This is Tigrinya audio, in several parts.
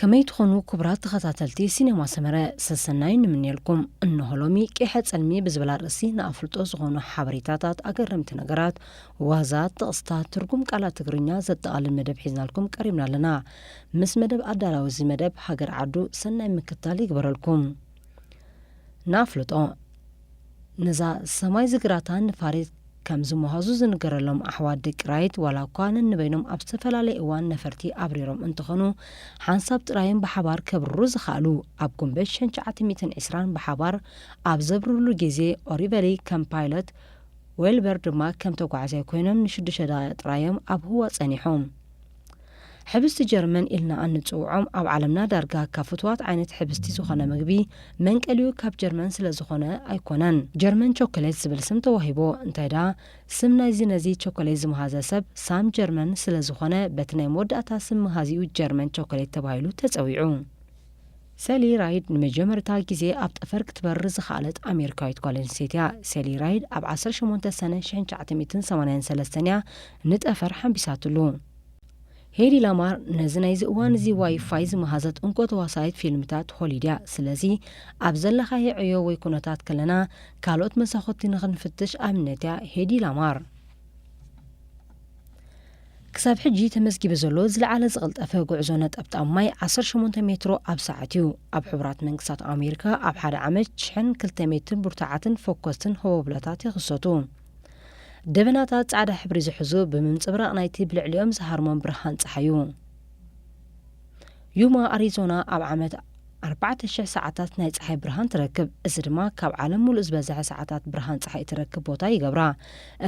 ከመይ ትኾኑ ክቡራት ተኸታተልቲ ሲኔማ ሰመረ፣ ሰሰናዩ ንምንየልኩም። እንሆ ሎሚ ቂሐ ጸልሚ ብዝብል ኣርእስቲ ንኣፍልጦ ዝኾኑ ሓበሬታታት፣ ኣገረምቲ ነገራት፣ ዋዛት፣ ጥቕስታት፣ ትርጉም ቃላት ትግርኛ ዘጠቓልል መደብ ሒዝናልኩም ቀሪብና ኣለና። ምስ መደብ ኣዳላዊ እዚ መደብ ሃገር ዓዱ ሰናይ ምክትታል ይግበረልኩም። ንኣፍልጦ። ነዛ ሰማይ ዝግራታ ንፋሪት ከም ዝመሃዙ ዝንገረሎም ኣሕዋት ደቂ ራይት፣ ዋላ እኳ ነንበይኖም ኣብ ዝተፈላለየ እዋን ነፈርቲ ኣብሪሮም እንተኾኑ፣ ሓንሳብ ጥራዮም ብሓባር ከብርሩ ዝኸኣሉ። ኣብ ጉንበት ሽሕን ትሽዓተ ሚእትን ዕስራን ብሓባር ኣብ ዘብርርሉ ግዜ፣ ኦሪቨሊ ከም ፓይለት፣ ዌልበር ድማ ከም ተጓዓዛይ ኮይኖም ንሽዱሽተ ደቂቕ ጥራዮም ኣብ ህዋ ጸኒሖም። ሕብስቲ ጀርመን ኢልና እንጽውዖም ኣብ ዓለምና ዳርጋ ካብ ፍቱዋት ዓይነት ሕብስቲ ዝኾነ ምግቢ መንቀሊኡ ካብ ጀርመን ስለ ዝኾነ ኣይኮነን ጀርመን ቾኮሌት ዝብል ስም ተዋሂቦ። እንታይ ደኣ ስም ናይዚ ነዚ ቾኮሌት ዝመሃዘ ሰብ ሳም ጀርመን ስለ ዝኾነ በቲ ናይ መወዳእታ ስም መሃዚኡ ጀርመን ቾኮሌት ተባሂሉ ተጸዊዑ። ሰሊ ራይድ ንመጀመርታ ግዜ ኣብ ጠፈር ክትበርር ዝኸኣለት ኣሜሪካዊት ጓል ኣንስተይቲ እያ። ሰሊ ራይድ ኣብ ዓሰርተ ሸሞንተ ሰነ ሽሕን ትሽዓተ ሚእትን ሰማንያን ሰለስተን እያ ንጠፈር ሓንቢሳትሉ። ሄዲ ላማር ነዚ ናይዚ እዋን እዚ ዋይፋይ ዝመሃዘት እንኮ ተዋሳኢት ፊልምታት ሆሊድ እያ። ስለዚ ኣብ ዘለኻዮ ዕዮ ወይ ኩነታት ከለና ካልኦት መሳኹቲ ንኽንፍትሽ ኣብነት እያ ሄዲ ላማር። ክሳብ ሕጂ ተመዝጊቡ ዘሎ ዝለዓለ ዝቐልጠፈ ጉዕዞ ነጠብጣብ ማይ ዓሰርተ ሸሞንተ ሜትሮ ኣብ ሰዓት እዩ። ኣብ ሕቡራት መንግስታት ኣሜሪካ ኣብ ሓደ ዓመት ሽሕን ክልተ ሚእትን ብርቱዓትን ፎኮስትን ህቦብላታት ይኽሰቱ። ደበናታት ጻዕዳ ሕብሪ ዝሕዙ ብምንጽብራቕ ናይቲ ብልዕሊኦም ዝሃርሞም ብርሃን ጸሓይ እዩ። ዩማ ኣሪዞና ኣብ ዓመት ኣርባዕተ ሽሕ ሰዓታት ናይ ጸሓይ ብርሃን ትረክብ። እዚ ድማ ካብ ዓለም ሙሉእ ዝበዝሐ ሰዓታት ብርሃን ጸሓይ እትረክብ ቦታ ይገብራ።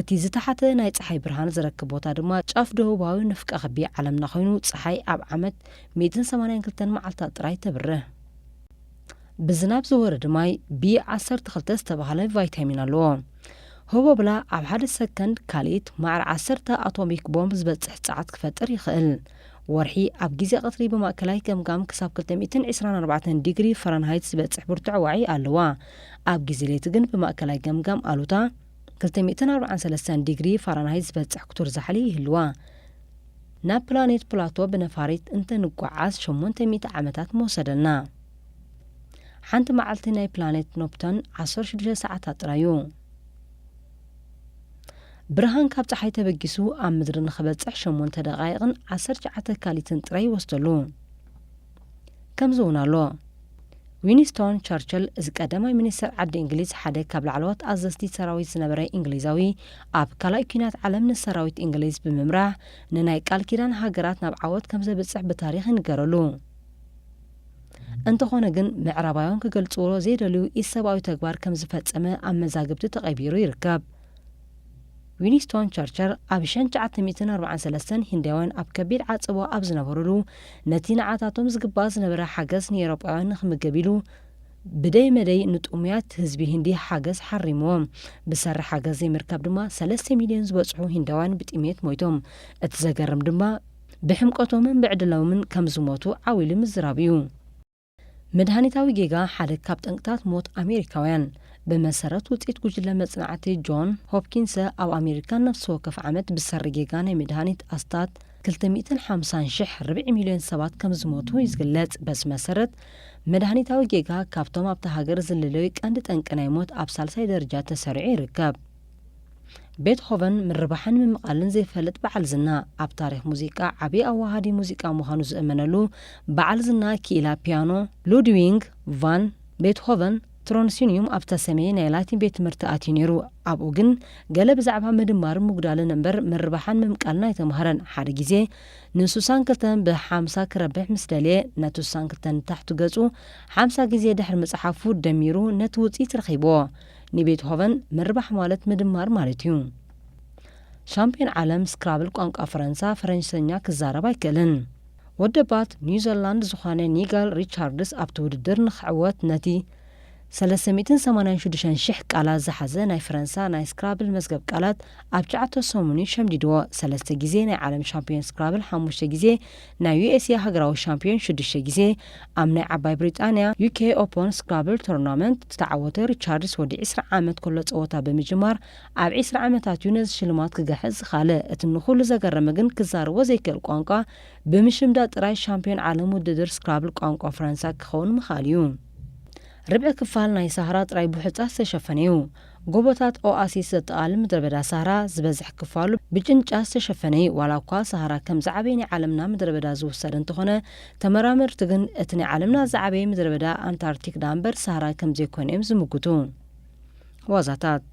እቲ ዝተሓተ ናይ ጸሓይ ብርሃን ዝረክብ ቦታ ድማ ጫፍ ደቡባዊ ንፍቀ ክቢ ዓለምና ኮይኑ፣ ጸሓይ ኣብ ዓመት ሚእትን ሰማንያን ክልተን መዓልታት ጥራይ ተብርህ። ብዝናብ ዝወርድ ማይ ቢ ዓሰርተ ክልተ ዝተባህለ ቫይታሚን ኣለዎ። ህቦብላ ኣብ ሓደ ሰከንድ ካልኢት ማዕረ ዓሰርተ ኣቶሚክ ቦምብ ዝበጽሕ ጸዓት ክፈጥር ይኽእል። ወርሒ ኣብ ግዜ ቀትሪ ብማእከላይ ገምጋም ክሳብ ክልተ ሚእትን ዕስራን ኣርባዕተን ዲግሪ ፋረንሃይት ዝበጽሕ ብርቱዕ ዋዒ ኣለዋ። ኣብ ግዜ ለይቲ ግን ብማእከላይ ገምጋም ኣሉታ ክልተ ሚእትን ኣርባዓን ሰለስተን ዲግሪ ፋረንሃይት ዝበጽሕ ክቱር ዛሕሊ ይህልዋ። ናብ ፕላኔት ፕላቶ ብነፋሪት እንተንጓዓዝ ሸሞንተ ሚእቲ ዓመታት ምወሰደልና። ሓንቲ መዓልቲ ናይ ፕላኔት ኖፕቶን ዓሰርተ ሽዱሽተ ሰዓታት ጥራይ እዩ። ብርሃን ካብ ጸሓይ ተበጊሱ ኣብ ምድሪ ንኽበጽሕ ሸሞንተ ደቓይቕን ዓሰርተ ትሽዓተ ካሊትን ጥራይ ይወስደሉ። ከምዚ እውን ኣሎ። ዊንስቶን ቸርችል፣ እዚ ቀዳማይ ሚኒስተር ዓዲ እንግሊዝ፣ ሓደ ካብ ላዕለዎት ኣዘዝቲ ሰራዊት ዝነበረ እንግሊዛዊ፣ ኣብ ካልኣይ ኲናት ዓለም ንሰራዊት እንግሊዝ ብምምራሕ ንናይ ቃል ኪዳን ሃገራት ናብ ዓወት ከም ዘብጽሕ ብታሪኽ ይንገረሉ። እንተኾነ ግን፣ ምዕራባውያን ክገልጽዎ ዘይደልዩ ኢሰብኣዊ ተግባር ከም ዝፈጸመ ኣብ መዛግብቲ ተቐቢሩ ይርከብ። ዊንስቶን ቸርችል ኣብ ሽሕን ትሽዓተ ሚእትን ኣርባዓን ሰለስተን ሂንዳውያን ኣብ ከቢድ ዓጸቦ ኣብ ዝነበሩሉ፣ ነቲ ንዓታቶም ዝግባእ ዝነበረ ሓገዝ ንኤውሮጳውያን ንኽምገብ ኢሉ፣ ብደይ መደይ ንጥሙያት ህዝቢ ሂንዲ ሓገዝ ሓሪምዎም። ብሰሪ ሓገዝ ዘይምርካብ ድማ ሰለስተ ሚልዮን ዝበጽሑ ሂንዳውያን ብጥሜት ሞይቶም። እቲ ዘገርም ድማ፣ ብሕምቀቶምን ብዕድሎምን ከም ዝሞቱ ዓው ኢሉ ምዝራብ እዩ። መድሃኒታዊ ጌጋ ሓደ ካብ ጠንቅታት ሞት ኣሜሪካውያን። ብመሰረት ውጽኢት ጉጅለ መጽናዕቲ ጆን ሆፕኪንስ፣ ኣብ ኣሜሪካ ነፍሲ ወከፍ ዓመት ብሰሪ ጌጋ ናይ መድሃኒት ኣስታት ክልተ ሚእትን ሓምሳን ሽሕ ርብዒ ሚልዮን ሰባት ከም ዝሞቱ እዩ ዝግለጽ። በዚ መሰረት፣ መድሃኒታዊ ጌጋ ካብቶም ኣብታ ሃገር ዝልለዩ ቀንዲ ጠንቂ ናይ ሞት ኣብ ሳልሳይ ደረጃ ተሰሪዑ ይርከብ። ቤትሆቨን ምርባሕን ምምቓልን ዘይፈልጥ በዓል ዝና፣ ኣብ ታሪኽ ሙዚቃ ዓቢ ኣወሃሃዲ ሙዚቃ ምዃኑ ዝእመነሉ በዓል ዝና ክኢላ ፒያኖ ሉድዊንግ ቫን ቤትሆቨን ትሮንሲኒዩም ኣብ ዝተሰምየ ናይ ላቲን ቤት ትምህርቲ ኣትዩ ነይሩ። ኣብኡ ግን ገለ ብዛዕባ ምድማርን ምጉዳልን እምበር ምርባሕን ምምቃልን ኣይተማህረን። ሓደ ግዜ ንሱሳን ክልተን ብሓምሳ ክረብሕ ምስ ደልየ፣ ነቲ ሱሳን ክልተን ንታሕቲ ገጹ ሓምሳ ግዜ ድሕሪ ምጽሓፉ ደሚሩ ነቲ ውጽኢት ረኺብዎ። ንቤትሆቨን ምርባሕ ማለት ምድማር ማለት እዩ። ሻምፒዮን ዓለም ስክራብል ቋንቋ ፈረንሳ፣ ፈረንሰኛ ክዛረብ ኣይክእልን። ወደባት ኒውዚላንድ ዝኾነ ኒጋል ሪቻርድስ ኣብቲ ውድድር ንኽዕወት ነቲ ሰለስተ ሚእትን ሰማንያን ሽዱሽተን ሽሕ ቃላት ዝሓዘ ናይ ፈረንሳ ናይ ስክራብል መዝገብ ቃላት ኣብ ትሽዓተ ሰሙን እዩ ሸምዲድዎ። ሰለስተ ግዜ ናይ ዓለም ሻምፒዮን ስክራብል፣ ሓሙሽተ ግዜ ናይ ዩ ኤስ ኤ ሃገራዊ ሻምፒዮን፣ ሽዱሽተ ግዜ ኣብ ናይ ዓባይ ብሪጣንያ ዩ ኬ ኦፖን ስክራብል ቶርናመንት ዝተዓወተ ሪቻርድስ ወዲ ዕስራ ዓመት ከሎ ጸወታ ብምጅማር ኣብ ዕስራ ዓመታት እዩ ነዚ ሽልማት ክገሕጽ ዝኻለ። እቲ ንኹሉ ዘገረመ ግን ክዛረቦ ዘይክእል ቋንቋ ብምሽምዳ ጥራይ ሻምፒዮን ዓለም ውድድር ስክራብል ቋንቋ ፈረንሳ ክኸውን ምኻል እዩ። ርብዒ ክፋል ናይ ሳህራ ጥራይ ብሑጻ ዝተሸፈነ እዩ። ጎቦታት ኦኣሲስ ዘጠቓልል ምድረ በዳ ሳህራ ዝበዝሕ ክፋሉ ብጭንጫ ዝተሸፈነ እዩ። ዋላ እኳ ሳህራ ከም ዝዓበየ ናይ ዓለምና ምድረ በዳ ዝውሰድ እንተኾነ፣ ተመራመርቲ ግን እቲ ናይ ዓለምና ዝዓበየ ምድረ በዳ ኣንታርክቲክ ደኣ እምበር ሳህራ ከም ዘይኮነ እዮም ዝምጉቱ። ዋዛታት።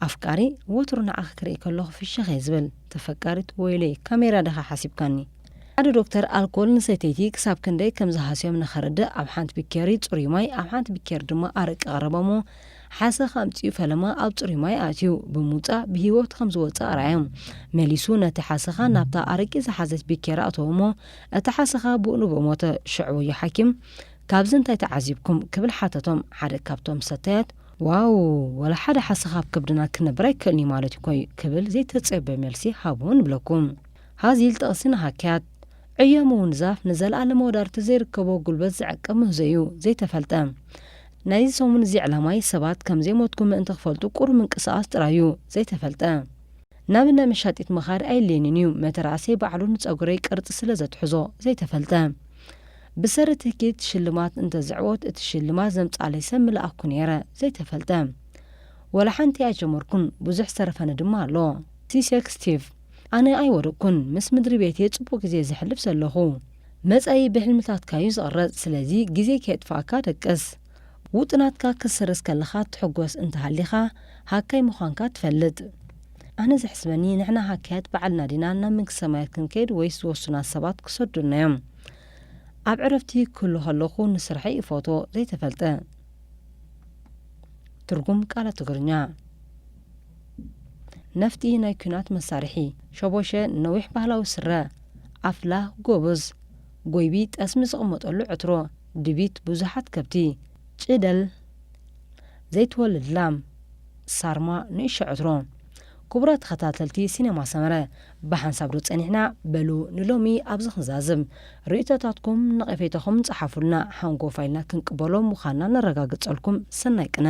ኣፍቃሪ ወትሩ ንዓኺ ክርኢ ከለኹ ፍሽኽ እየ ዝብል። ተፈቃሪት ወይለይ፣ ካሜራ ዲኻ ሓሲብካኒ? ሓደ ዶክተር ኣልኮል ንሰተይቲ ክሳብ ክንደይ ከም ዝሃስዮም ንኸርድእ ኣብ ሓንቲ ቢኬሪ ጽሩይ ማይ ኣብ ሓንቲ ቢኬሪ ድማ ኣረቂ ቀረቦ እሞ ሓሰኻ ኣምጺኡ ፈለማ ኣብ ጽሩይ ማይ ኣእትዩ ብምውጻእ ብህይወት ከም ዝወጽእ ኣርኣዮም። መሊሱ ነቲ ሓሰኻ ናብታ ኣረቂ ዝሓዘት ቢኬሪ ኣእተዎ እሞ እቲ ሓሰኻ ብኡ ንብኡ ሞተ። ሽዑ ወዮ ሓኪም፣ "ካብዚ እንታይ ተዓዚብኩም?" ክብል ሓተቶም። ሓደ ካብቶም ሰታያት፣ "ዋው፣ ወላ ሓደ ሓሰኻ ኣብ ከብድና ክነብር ኣይክእልን እዩ ማለት እዩ ኮይ?" ክብል ዘይተጸበ መልሲ ሃቦ ንብለኩም። ሃዚል ጥቕሲ ንሃክያት። ዕዮ ምውንዛፍ ንዘለኣለማዊ ወዳርት ዘይርከቦ ጉልበት ዝዕቅብ ምህዞ እዩ። ዘይተፈልጠ። ናይዚ ሰሙን እዚ ዕላማይ ሰባት ከም ዘይሞትኩ ምእንቲ ክፈልጡ ቁሩብ ምንቅስቓስ ጥራይ እዩ። ዘይተፈልጠ። ናብ እንዳ መሻጢት ምኻድ ኣየድልየንን እዩ። መተርኣሰይ ባዕሉ ንጸጉረይ ቅርጺ ስለ ዘትሕዞ። ዘይተፈልጠ። ብሰሪ ትህኪት ሽልማት እንተ ዝዕወት እቲ ሽልማት ዘምጽኣለይ ሰብ ምለኣኩ ነይረ። ዘይተፈልጠ። ወላ ሓንቲ ኣይጀመርኩን፣ ብዙሕ ዝተረፈኒ ድማ ኣሎ። ሲሴክ ስቲቭ፣ ኣነ ኣይወደቅኩን፣ ምስ ምድሪ ቤቴ ጽቡቕ ግዜ ዘሕልፍ ዘለኹ። መጻኢ ብሕልምታትካ እዩ ዝቕረጽ፣ ስለዚ ግዜ ከየጥፋእካ ደቅስ። ውጥናትካ ክትስርዝ ከለኻ ትሕጎስ እንተሃሊኻ፣ ሃካይ ምዃንካ ትፈልጥ። ኣነ ዘሕስበኒ፣ ንሕና ሃካያት ባዕልና ዲና ናብ መንግስቲ ሰማያት ክንከይድ ወይስ ዝወስዱና ሰባት ክሰዱና እዮም? ኣብ ዕረፍቲ ክህሉ ከለኹ ንስርሐይ እፈትዎ። ዘይተፈልጠ። ትርጉም ቃላት ትግርኛ። ነፍጢ ናይ ኲናት መሳርሒ፣ ሸቦሸ ነዊሕ ባህላዊ ስረ፣ ኣፍላ ጎበዝ፣ ጎይቢ ጠስሚ ዝቕመጠሉ ዕትሮ፣ ድቢት ብዙሓት ከብቲ፣ ጭደል ዘይትወልድ ላም፣ ሳርማ ንእሽቶ ዕትሮ። ክቡራት ተኸታተልቲ ሲነማ ሰመረ፣ ብሓንሳብ ዶ ጸኒሕና? በሉ ንሎሚ ኣብዚ ክንዛዝም። ርእይቶታትኩም ነቐፌታኹም ጸሓፉልና፣ ሓንጎፋ ኢልና ክንቅበሎ ምዃንና ነረጋግጸልኩም። ሰናይ ቅነ።